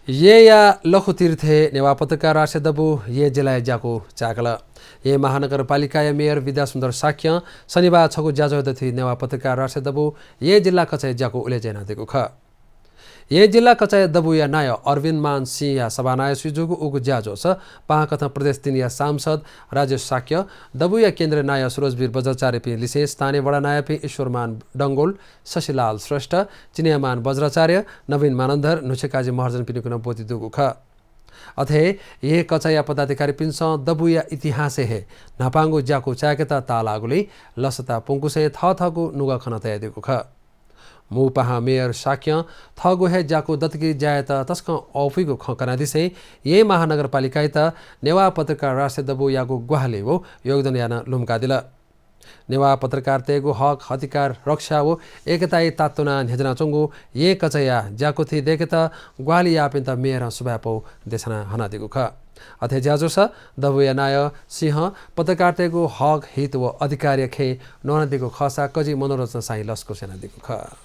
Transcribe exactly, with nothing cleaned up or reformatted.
येँया लखुतीर्थय् नेवाः पत्रकार राष्ट्रिय दबू येँ जिल्लाय् ज्याकू चाय्‌कल। येँ महानगरपालिकाया मेयर विद्यासुन्दर शाक्यं शनिबाः छगू ज्याझ्वः दथुइ नेवाः पत्रकार राष्ट्रिय दबू येँ जिल्ला कचाय् ज्याकू उलेज्या यानादीगु खः। येँ जिल्ला कचाय् दबूया नायः अरविन्द मान सिंहया सभानायःसुइ जूगु उगु ज्याझ्वलय् पाहांकथं प्रदेश तीनया सांसद राजेश शाक्य, दबूया केन्द्रीय नायः सुरजवीर बज्राचार्यपिं लिसें स्थानीय वडा नायःपिं ईश्वरमान डंगोल, शशिलाल श्रेष्ठ, चिनियामान बज्राचार्य, नवीन मानन्धर, न्हुछेकाजी महर्जनपिनिगु नं ब्वति दुगु खः। अथे येँ कचाया पदाधिकारीपिन्सं दबूया इतिहासय् हे न्हापांगु ज्याकू चाय्‌केत ताःलाःगुलिं लसता पुंकुसें थःथःगु नुगः खना तयादीगु खः। मू पाहां मेयर शाक्यं थःगु हे ज्याकू दतुकी ज्यायात तसकं अःपुइगु खँ कनादिसें येँ महानगरपालिकायात नेवाः पत्रकार राष्ट्रिय दबूयागु ग्वाहालि व योगदान यानाः लुमंकादिल। नेवाः पत्रकारतय्‌गु हक अधिकार रक्षा व एकताया तातुना न्ह्यज्यानाच्वंगु येँ कचाया ज्याकू थुइ दय्‌केत ग्वाहालि याःपिन्त मेयरं सुभाय् पौ देछाना हनादीगु खः। अथे ज्याझ्वलय् दबूया नायः सिंहं पत्रकारतय्‌गु हक, हित व अधिकारया खँय् न्वनादीगु खःसा कजि मनोरञ्जन साइं लसकुस यानादीगु खः।